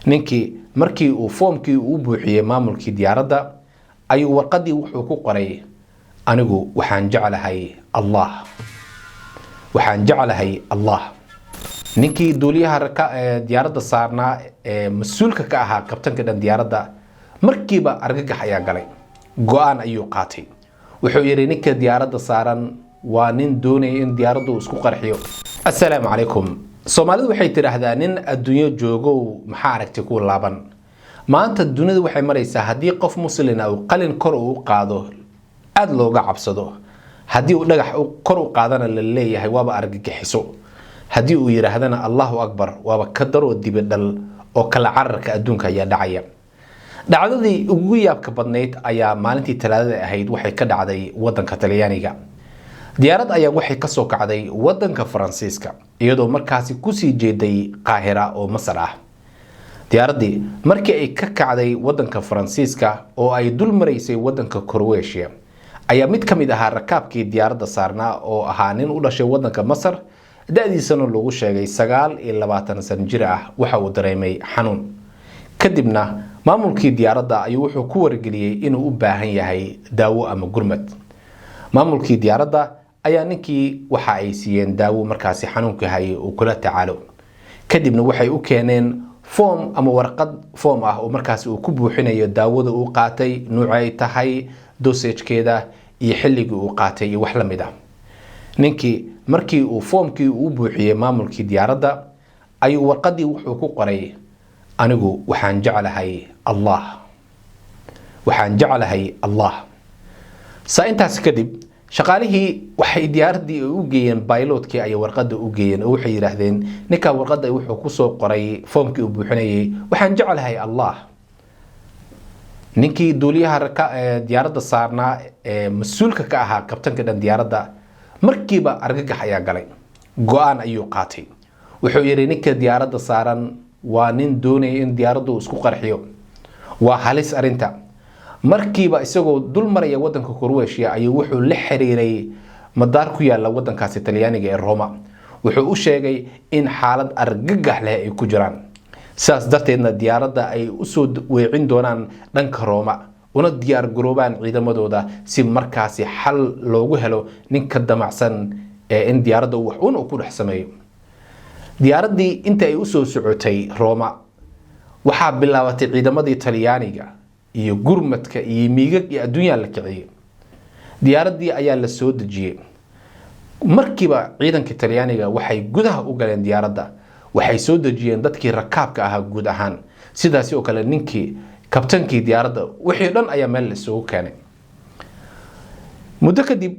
Ninkii markii uu foomkii uu buuxiyey maamulkii diyaaradda ayuu warqaddii wuxuu ku qoray: "Anigu waxaan jeclahay Allah, waxaan jeclahay Allah." Ninkii duuliyaha diyaaradda saarnaa ee mas-uulka ka ahaa, kabtanka dhan diyaaradda, markiiba argagax ayaa galay. Go-aan ayuu qaatay. Wuxuu yidhi: "Ninka diyaaradda saaran waa nin doonaya in diyaaraddu uu isku qarxiyo." Assalaamu calaykum. Soomaalidu waxay tidhaahdaa: "Nin adduunyo joogow, maxaa aragtay ku laaban?" Maanta dunida waxay maraysaa haddii qof muslina uu qalin kor uu qaado aada looga cabsado, haddii uu dhagax kor u qaadana la leeyahay waaba argagixiso, haddii uu yidhaahdana "Allahu akbar" waaba ka daroo dibidhal oo kala cararka adduunka ayaa dhacaya. Dhacdadii ugu yaabka badnayd ayaa maalintii Talaadada ahayd waxay ka dhacday wadanka Talyaaniga. Diyaarad ayaa waxay kasoo kacday wadanka Faransiiska, iyadoo markaasi kusii jeeday Qaahira oo Masar ah. Diyaaraddii markii ay ka kacday wadanka Faransiiska oo ay dul maraysay wadanka Croatia ayaa mid ka mid ahaa rakaabkii diyaaradda saarnaa, oo ahaa nin u dhashay wadanka Masar, da-diisana lagu sheegay 29 san jir ah, waxa uu dareemay xanuun. Kadibna maamulkii diyaaradda ayuu wuxuu ku wargeliyey inuu u baahan yahay daawo ama gurmad. Maamulkii diyaaradda ayaa ninkii waxa ay siiyeen daawo markaasi xanuunka hayay uu kula tacaalo. Kadibna waxay u keeneen form ama warqad form ah oo markaasi uu ku buuxinayo daawada uu qaatay, nuuca ay tahay, dosagekeeda iyo xilligii uu qaatay iyo wax la mid ah. Ninkii markii uu foomkii uu buuxiyey maamulkii diyaaradda ayuu warqaddii wuxuu ku qoray: "Anigu waxaan jeclahay Allah, waxaan jeclahay Allah." Saa intaas kadib shaqaalihii waxay diyaaraddii u geeyeen pilotkii ayay warqadda u geeyeen oo waxay yidhaahdeen: "Ninkaa warqadda wuxuu kusoo qoray foomkii uu buuxinayay 'Waxaan jeclahay Allah.'" Ninkii duuliyaha diyaaradda saarnaa ee mas-uulka ka ahaa, kabtanka dhan diyaaradda, markiiba argagax ayaa galay. Go-aan ayuu qaatay. Wuxuu yidhi: "Ninka diyaaradda saaran waa nin doonaya in diyaaraddu uu isku qarxiyo, waa halis arrinta." Markiiba isagoo dul maraya wadanka Croatia ayuu wuxuu la xiriiray madaar ku yaala wadankaasi Talyaaniga ee Roma. Wuxuu u sheegay in xaalad argagax leh ay ku jiraan, sidaas darteedna diyaaradda ay usoo weecin doonaan dhanka Rooma, una diyaar garoobaan ciidamadooda si markaasi xal loogu helo ninka damacsan ee in diyaaradda uu wax uun ku dhex sameeyo. Diyaaraddii inta ay usoo socotay Rooma waxaa bilaabatay ciidamadii Talyaaniga iyo gurmadka iyo miigag iyo adduunyaa la kiciyey. Diyaaraddii ayaa la soo dejiyey. Markiiba ciidankii Talyaaniga waxay gudaha u galeen diyaaradda, waxay soo dejiyeen dadkii rakaabka ahaa guud ahaan, sidaasi oo kale ninkii kabtankii diyaaradda, wixii dhan ayaa meel la isugu keenay. Muddo kadib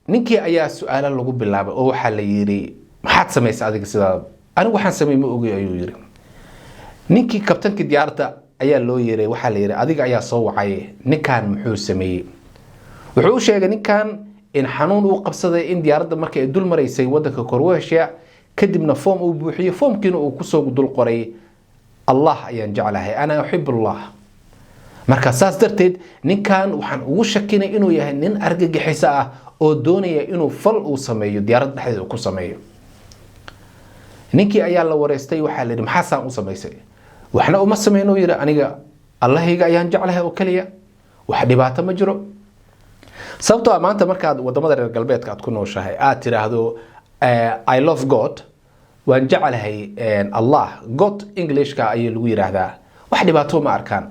ninkii ayaa su-aalo lagu bilaabay oo waxaa la yidhi: "Maxaad samaysay adiga sidaa?" "Anigu waxaan samey ma ogi," ayuu yidhi. Ninkii kabtankii diyaaradda ayaa loo yeeray. Waxaa la yidhi: "Adiga ayaa soo wacay, ninkan muxuu sameeyey?" Wuxuu u sheegay ninkan in xanuun uu qabsaday in diyaaradda markii ay dul maraysay wadanka Croatia, kadibna foom uu buuxiyey, foomkiina uu kusoo dul qoray "Allah ayaan jeclahay, ana uxib Allah." Marka saas darteed ninkan waxaan ugu shakinay inuu yahay nin argagixiso ah oo doonaya inuu fal uu sameeyo diyaaradda dhexdeeda uu ku sameeyo. Ninkii ayaa la wareystay. Waxaa la yidhi: "Maxaa saan u samaysay?" "Waxna uma sameyn," uu yidhi, "aniga Allahayga ayaan jeclahay oo keliya, wax dhibaato ma jiro." Sababtoo ah maanta markaad wadamada reer galbeedka aad ku nooshahay aad tiraahdo "I love God", waan jeclahay Allah, God Englishka ayaa lagu yiraahdaa, wax dhibaato ma arkaan.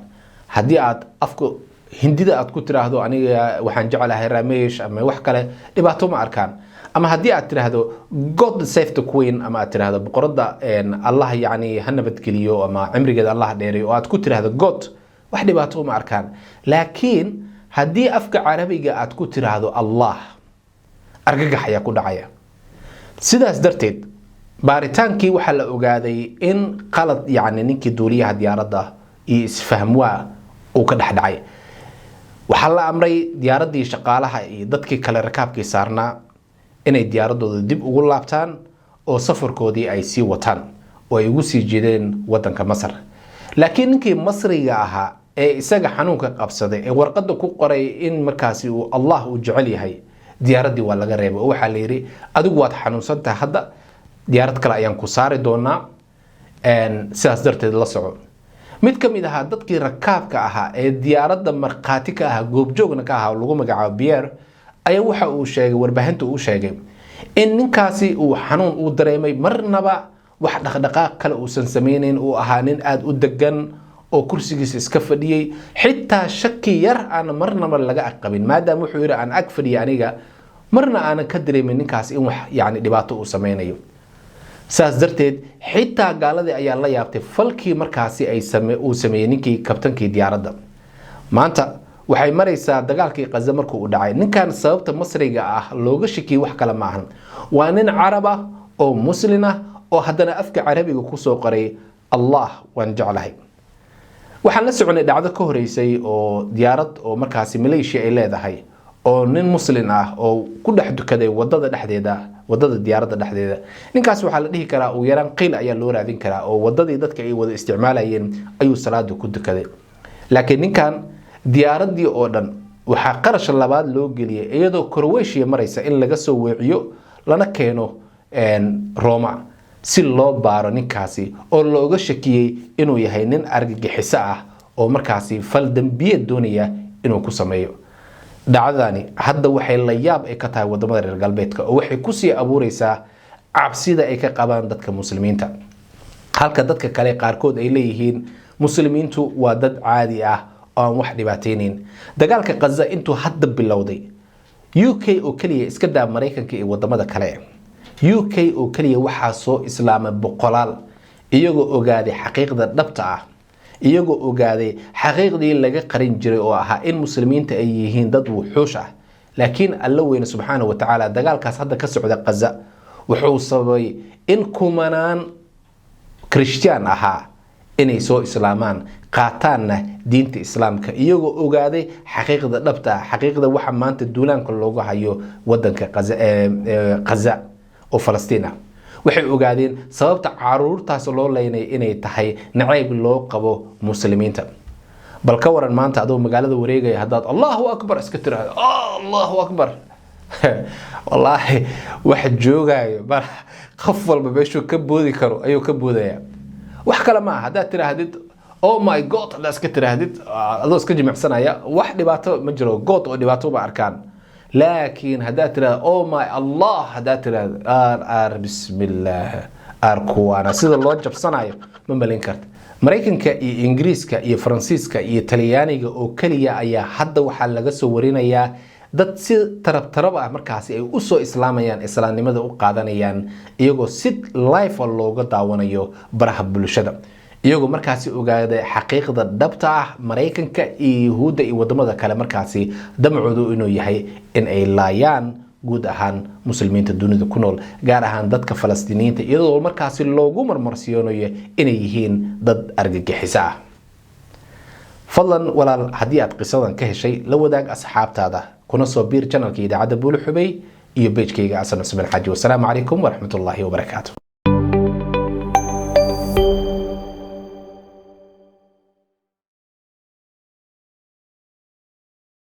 Haddii aad afka Hindida aad ku tiraahdo "Aniga waxaan jeclahay Ramesh" ama wax kale, dhibaato ma arkaan. Ama haddii aad tiraahdo "God save the Queen" ama aad tiraahdo "Boqorada Allah yani ha nabadgeliyo ama cimrigeeda Allah dheereeyo" oo aad ku tiraahdo God, wax dhibaato ma arkaan. Laakiin haddii afka Carabiga aad ku tiraahdo Allah, argagax ayaa ku dhacaya. Sidaas darteed baaritaankii waxaa la ogaaday in qalad, yacni ninkii duuliyaha diyaaradda iyo isfahmwaa uu ka dhex dhacay. Waxaa la amray diyaaraddii shaqaalaha iyo dadkii kale rakaabkii saarnaa inay diyaaradooda dib ugu laabtaan oo safarkoodii ay sii wataan oo ay ugu sii jeedeen wadanka Masar. Laakiin ninkii Masriga ahaa ee isaga xanuunka qabsaday ee warqadda ku qoray in markaasi uu Allah uu jecel yahay, diyaaraddii waa laga reebay oo waxaa la yidhi: "Adigu waad xanuunsan tahay hadda, diyaarad kale ayaan ku saari doonaa, sidaas darteed la soco." Mid ka mid ahaa dadkii rakaabka ahaa ee diyaaradda markhaati ka ahaa, goobjoogna ka ahaa, lagu magacaabo Pierre, ayaa waxa uu sheegay, warbaahinta uu sheegay, in ninkaasi uu xanuun uu dareemay, marnaba wax dhaqdhaqaaq kale uusan sameyneyn, uu ahaa nin aada u degan oo kursigiisa iska fadhiyey, xitaa shaki yar aan marnaba laga aqabin, maadaama wuxuu yidhi aan ag fadhiyay aniga, marna aanan ka dareemin ninkaas in wax yani dhibaato uu sameynayo. Saas darteed xitaa gaaladii ayaa la yaabtay falkii markaasi ay uu sameeyey ninkii kabtankii diyaaradda. Maanta waxay maraysaa dagaalkii Qaza markuu u dhacay, ninkan sababta Masriga ah looga shakiyey wax kale ma ahan, waa nin Carab ah oo Muslin ah oo haddana afka Carabiga kusoo qoray "Allah waan jeclahay". Waxaan la soconay dhacdo ka horeysay oo diyaarad oo markaasi Malaysia ay leedahay oo nin Muslin ah oo ku dhex dukaday wadada dhexdeeda, wadada diyaaradda dhexdeeda. Ninkaas waxaa la dhihi karaa ugu yaraan qiil ayaa loo raadin karaa, oo wadadii dadka ay wada isticmaalayeen ayuu salaada ku dukaday. Laakiin ninkan diyaaraddii oo dhan waxaa qarash labaad loo geliyay, iyadoo Croatia maraysa, in laga soo weeciyo lana keeno Roma si loo baaro ninkaasi oo looga shakiyey inuu yahay nin argagixiso ah oo markaasi fal dembiyeed doonaya inuu ku sameeyo. Dhacdadani hadda waxay la yaab ay ka tahay wadamada reer galbeedka, oo waxay kusii abuureysaa cabsida ay ka qabaan dadka Muslimiinta, halka dadka kale qaarkood ay leeyihiin Muslimiintu waa dad caadi ah oo aan wax dhibaateyneyn. Dagaalka Qaza intuu hadda bilowday, UK oo keliya, iska daa Maraykanka iyo wadamada kale, UK oo keliya waxaa soo islaamay boqolaal, iyagoo ogaaday xaqiiqda dhabta ah, iyagoo ogaaday xaqiiqdii laga qarin jiray oo ahaa in Muslimiinta ay yihiin dad wuxuush ah. Laakiin Alla weyne subxaana wa tacaala, dagaalkaas hadda ka socda Qaza wuxuu sababay in kumanaan Kirishtaan ahaa inay soo islaamaan, qaataanna diinta Islaamka, iyagoo ogaaday xaqiiqda dhabta ah, xaqiiqda waxa maanta duulaanka loogu hayo wadanka Qaza oo Falastiin ah. Waxay ogaadeen sababta caruurtaas loo leynay inay tahay nacayb loo qabo Muslimiinta. Bal ka waran maanta adoo magaalada wareegaya haddaad "Allahu akbar" iska tiraahdo? "Allahu akbar", wallaahi wax joogaayo qof walba meeshuu ka boodi karo ayuu ka boodaya. Wax kale ma aha. Haddaad tiraahdid "Oh my God", haddaad iska tiraahdid adoo iska jimicsanaya, wax dhibaato ma jiro, God oo dhibaato ma arkaan. Laakiin haddaad tirahdo "Oh my Allah", haddaad tirahdo, aar aar, bismillaah, aar kuwaana sida loo jabsanayo ma malin karta. Maraykanka iyo Ingiriiska iyo Faransiiska iyo Talyaaniga oo keliya ayaa hadda waxaa laga soo warinayaa dad si tarab tarab ah markaasi ay usoo islaamayaan, islaamnimada u qaadanayaan, iyagoo si live looga daawanayo baraha bulshada, iyagoo markaasi ogaaday xaqiiqda dhabta ah, Maraykanka iyo Yuhuudda iyo wadamada kale markaasi damcoodu inuu yahay in ay laayaan guud ahaan Muslimiinta dunida ku nool, gaar ahaan dadka Falastiiniyiinta, iyadoo markaasi loogu marmarsiyoonayo inay yihiin dad argagixiso ah. Fadlan walaal, haddii aad qisadan ka heshay, la wadaag asxaabtaada, kuna soo biir channelka Idaacadda Buulo Xubey iyo page-kayga Asan Cusmaan Xaaji. Wasalaamu calaykum waraxmatullaahi wabarakaatu.